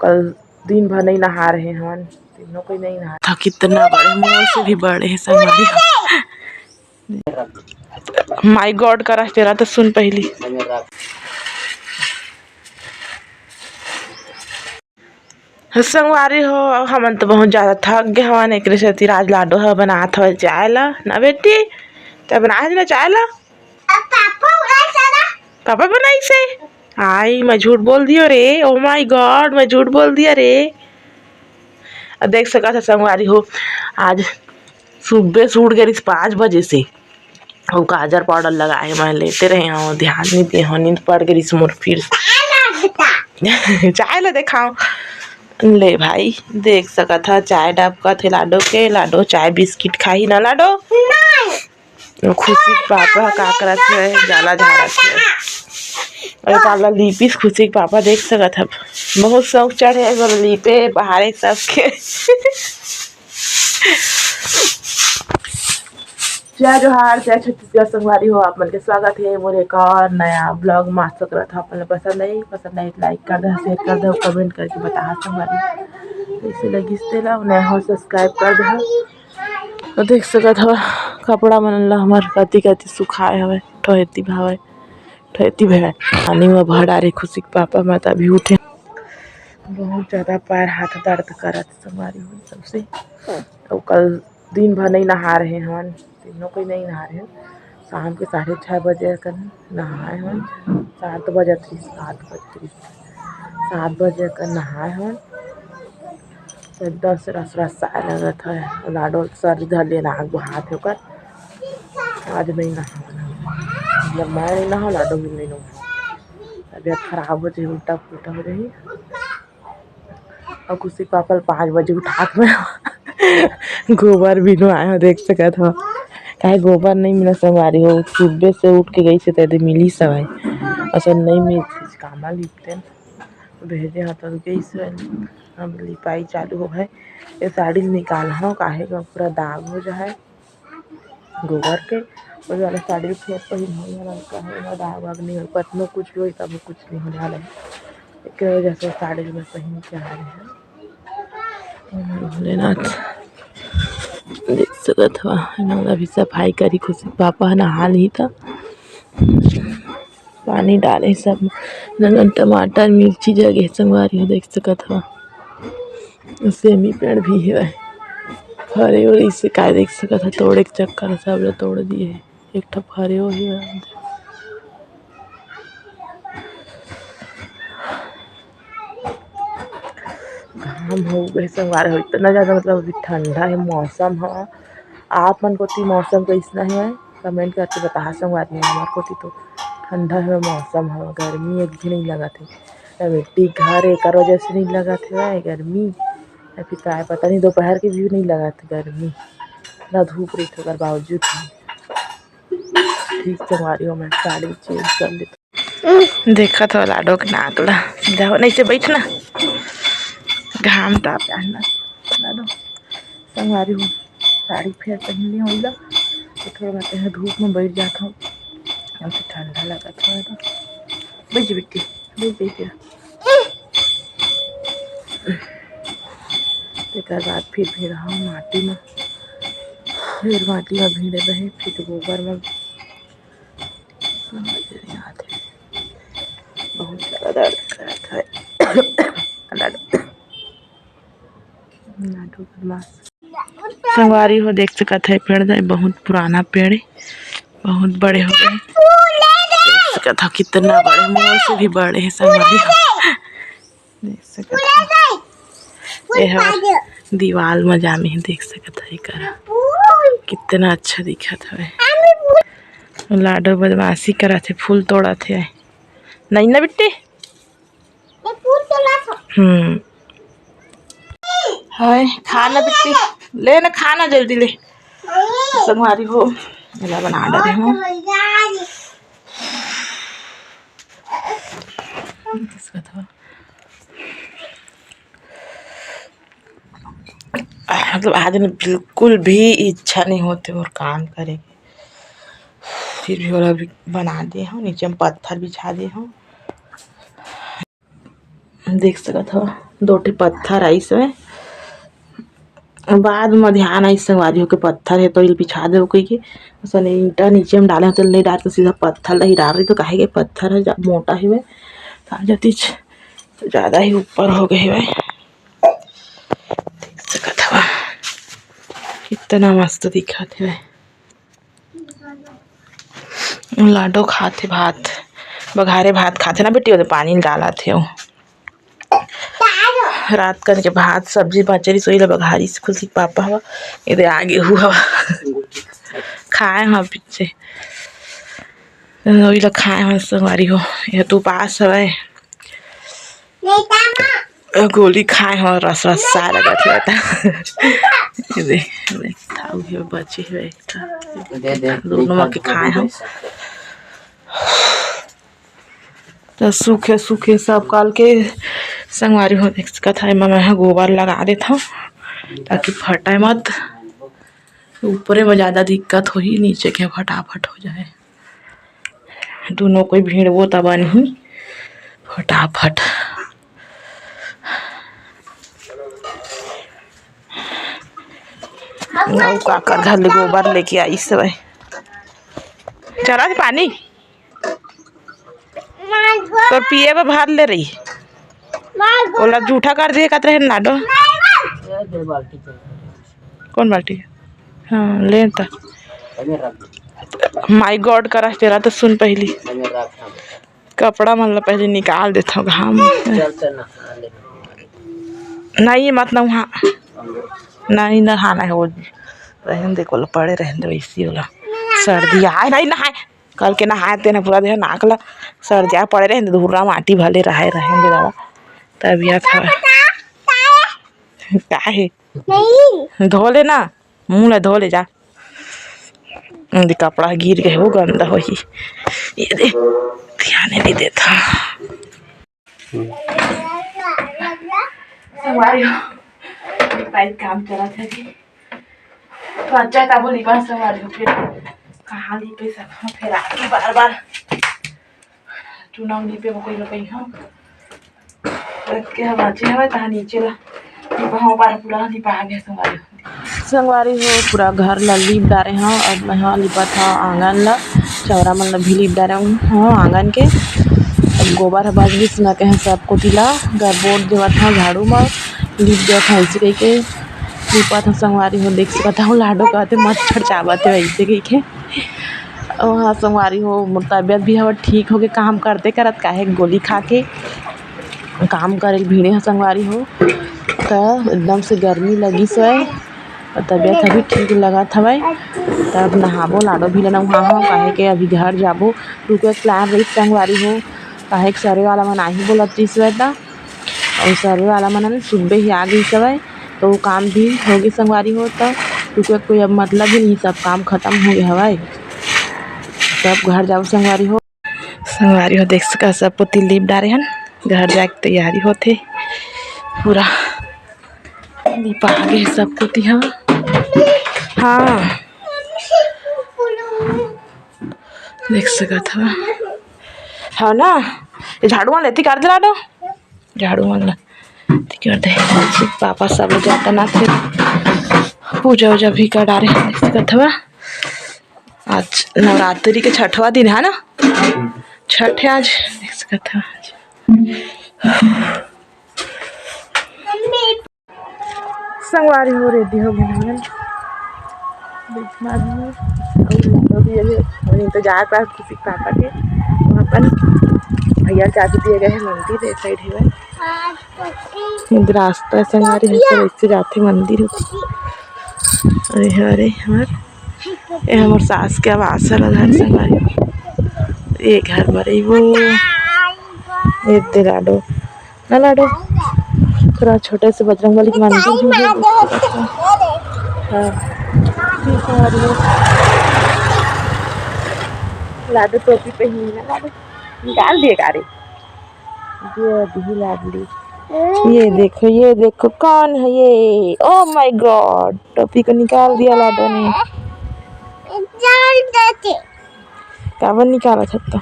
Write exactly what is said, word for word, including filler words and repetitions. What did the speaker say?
कल दिन भर नहीं नहा रहे हन, तीनों कोई नहीं नहा। था कितना बड़े, मोर से भी बड़े हे संगवारी हो। My God, करा तेला तो सुन पहली। संगवारी हो, हमन तो बहुत ज्यादा थक गे हवन, एकरे सेती आज लाडो ह बनात हवय चाय ला ना बेटी, त बनाए ना चाय ला। पापा बनाइस हे। आई, मैं झूठ बोल दियो रे, oh my God, मैं झूठ बोल दिया रे। अब देख सकत ह संगवारी हो, आज सुबह से उठ गे रहिस पाँच बजे से, अउ काजर पाउडर लगाए मैं लेते रहे हूँ, ध्यान नहीं दे हूँ, नींद पड़ गे रहिस मोर फिर। चाय ला देखाओ। ले भाई, देख सकत ह चाय डबकत हे लाडो के, लाडो चाय बिस्किट खाही ना लाडो। खुशी के पापा ह का करत हे, जाला झाड़त हे। अरे पाला लीपिस खुशी के पापा, देख सकत ह बहुत शौक चढ़े हे लीपे बहारे सबके। जय जोहार, जय छत्तीसगढ़ संगवारी हो, आप मन के स्वागत हे मोर एक और नया vlog मा। आशा करत हव आप मन ला पसंद आई, पसंद आई तो like कर दे, share कर दे, comment करके बता संगवारी कइसे लगिस तेला, नया हो subscribe कर दे। तो देख सकत हव कपड़ा मन ला हमर कति कति सुखाए हवय, ठोएती भावय, ठोएती भावय पानी म भर डारे खुशी के पापा, मैं त अभी उठे। बहुत ज्यादा पैर हाथ दर्द करत संगवारी हो सबसे। अउ कल दिन भर नहीं नहा रहे हन, तीनों कोई नहीं नहा रहे हन। शाम के साढ़े छः बजे कन नहाए हन, सात बजत रहिस, सात बजत रहिस, सात बजे कन नहाए हन। एकदम से रस रस आए लगत है, लाडो सर्दी धर ले, नाक बहात हे ओकर। आज नहीं नहा, मतलब मैं नहीं नहा, लाडो भी नहीं नहा, तबीयत खराब हो जाही, उल्टा पुल्टा हो जाही। अउ खुशी पापा ल पाँच बजे उठा के मैं गोबर बिनवाए हो, देख सकत हो। काहे गोबर नहीं मिला संगवारी हो, सुबह से उठ के गई से तेदे मिली सवाई, असन नहीं मिलती, कामा लिखते भेजे हो तो गई से। अब लिपाई चालू हो है, ये साड़ी निकाल हो, काहे का पूरा दाग हो जाए। गोबर के, ओही वाला साड़ी फेर पहिन हो, ये वाला का है, एमा दाग वाग नहीं हो, कतनो कुछ होई, तब कुछ नहीं होने वाला है। एकर वजह से साड़ी मैं पहिन के आ रहे हैं। भोलेनाथ देख सकत हवा, एमन अभी सफाई करी, खुशी पापा ह नहा ली त पानी डाले सब, नंगन टमाटर, मिर्ची जगे संगवारी हो, देख सकत हवा। सेमी पेड़ भी हेवय, फरे होइस हे काय देख सकत ह, तोड़े के चक्कर ह, सब ल तोड़ दिए हे। एक ठो फरे होही। घाम हो गए संगवारी हो, इतना ज्यादा मतलब अभी ठंडा है मौसम ह। आप मन कोती मौसम कैसना है, comment करके बता संगवारी हो। हमार कोती तो ठंडा है मौसम ह, गर्मी एक भी नहीं लगत है। अउ मिट्टी घर एकर वजह से नहीं लगत है गर्मी, या फिर काय पता नहीं, दोपहर के भी नहीं लगत गर्मी, ना धूप रही ओकर बावजूद भी। ठीक संगवारी हो, मैं साड़ी change कर लेती। देखत हो लाडो के नाक ला, सीधा हो, नहीं से बैठ ना, घाम ताप है ना लाडो। संगवारी हो, साड़ी फेर पहन ली हो ला, तो थोड़ा मैं तेहा धूप में बैठ जात हूँ, हमसे ठंडा लगत हो तो। बैठ जा बिट्टी, बैठ जा तेहा। तेकर बाद फिर भिड़हा माटी में, फिर माटी में भिड़े रहे, फिर गोबर में। समझ नहीं आत हे, बहुत ज्यादा दर्द करत है। लाडो, लाडो बदमाश। संगवारी हो देख सकत है, पेड़ दे बहुत पुराना पेड़ है, बहुत बड़े हो गए। देख सकत हो कितना बड़े, मोर से भी बड़े है संगवारी हो। देख सकत हो, एहर दीवाल म जामे हे, देख सकत हो एकर कितना अच्छा दिखत हवे। लाडो बदमाशी करत हे, फूल तोड़त हे, नहीं ना बिट्टी? हम्म, हाय, खा ना बिट्टी, ले ना, खा ना, जल्दी ले। संगवारी हो, एला बना डरे हूँ। मतलब आज न बिल्कुल भी इच्छा नहीं होते मोर काम करे के, फिर भी ओला भी बना दे हूँ, नीचे में पत्थर बिछा दे हूँ। देख सकत हव, दो ठे पत्थर आइस हे। बाद म ध्यान आइस संगवारी हो के पत्थर हे तो इल बिछा देव कहिके। असन ईंटा नीचे म डाले हों, तेला नइ डार के सीधा पत्थर ला ही डार रही, तो काहे के पत्थर ह जा-, मोटा हेवय, काजतिच तो जादा ही ऊपर हो गए हेवय। देख सकत हवा कितना मस्त दिखत हेवय। लाडो खाथे भात, बघारे भात खाथे ना बेटी, ओदे पानी डालत हे। रात कन के भात सब्जी बाचे रहिस, ओही ला बघारिस खुशी के पापा हवा। एदे आगे हू हवा खाए हवा पीछे, ओही ला खाए हवा संगवारी हो। ये तो उपास हवय। गोली खाए हो, रस रस सा लगत हे त। ये दे, ये दे, खाऊ हे, बचे हे एक ठा। दे, दे, दोनों मा के खाए हो। त सूखे सूखे सब काल के संगवारी हो, देख सकत हे, एमा मैं ह गोबर लगा देथव, ताकि फटे मत। ऊपरे म जादा दिक्कत होही, नीचे के फटाफट हो जाए। दुनों कोई भीड़बो त बनही फटाफट। अउ काकर घर ले गोबर लेके आइस हवय। चला दे पानी। तोर पिए बर भर ले रही। ओला जूठा कर दिए कत रहे लाडो। कौन बाल्टी? हाँ, ले त। My God करा तेरा तो सुन पहली। कपड़ा मन ला पहले निकाल देथव घाम में। नहीं, मत नहा। नहीं, नहाना है वो। रहन दे, कोला पड़े रहन दे वैसी वाला। सर्दी आए, नहीं नहाए। कल के नहाए तेन पूरा देह नाक ला सर्दी आए पड़े रहन दे, धूरा माटी भले रहे, रहन दे बाबा। तबियत है। काहे? नहीं। धो ले ना, मुंह ला धो ले जा। दे कपड़ा गिर गए, वो गंदा होही। ये दे, ध्यान नहीं देता। संगवारी हो, ये पाइप काम चलत हे कि तो अच्छा तबो लिपा संगवारी हो, फिर कहाँ लिपे सब हम फिर आके बार बार चुनाव लिपे वो कोई लोग हम रख के हम बाचे हवे तहाँ नीचे ला लिपा हो, बार पूरा लिपा आ गया संगवारी हो। संगवारी हो, पूरा घर ला लीप डारे हव। अब मैं ह लिपत हव आंगन ला, चौरा मन ला भी लीप डारे हव आंगन के। अब गोबर ह बच गिस न कहे सब कोती ला गरबोट देवत हव झाड़ू म, लीप देवत हव ऐसे कहिके लिपत हव संगवारी हो। देख सकत हव लाडो कहते मच्छर चाबत हे ऐसे कहिके। ओ हाँ संगवारी हो, मोर तबियत भी हवा ठीक होगे काम करते करत, काहे गोली खा के काम करे ल भीड़े ह संगवारी हो, त एकदम से गर्मी लगिस हवय, अउ तबियत अभी ठीक लगत हवय। त अब नहाबो, लाडो भी ल नहाबो, काहे के अभी घर जाबो। रुके के plan रहिस संगवारी हो, काहे के सर्वे वाला मन आही बोलत रिहिस हवय, त अउ सर्वे वाला मन सुबह ही आ गइस हवय, त वो काम भी होगे संगवारी हो। त रुके के कोई अब मतलब ही नहीं, सब काम खत्म होगे हवय, सब घर जाबो संगवारी हो। संगवारी हो देख सका, सब कोती लीप डारे हन, घर जाए के तैयारी होथे। पूरा लिपा गे सब कोती ह। हाँ, देख सकत हव। हाँ ना, ये झाड़ू मन लेती कर दे लाडो, झाड़ू मन ला एती कर दे। पापा सब जाता ना थे, पूजा उजा भी कर डारे। देख सकत हव। आज नवरात्रि के छठवां दिन है ना, छठ है आज, देख सकत हव आज। संगवारी हो ready हो गए हन। देख मार हो। अभी इंतजार कर खुशी पापा के। वो अपन भैया चाबी दिए गए हैं मंदिर, ए side है। ये रास्ता है संगवारी, हम सब ऐसे जाते मंदिर होती। अरे हरे हमार, ये हमर सास के आवास वाला घर संगवारी। ये घर मरे वो, ये दे लाडो ना लाडो, थोड़ा छोटे से बजरंग बली के मंदिर भी है। हाँ। लाडो टोपी पहनी ना लाडो, निकाल दिए गाड़ी। ये अभी लाडली। ये देखो, ये देखो, कौन है ये? Oh my God, टोपी को निकाल दिया लाडो ने। काबर निकाला छत्ता?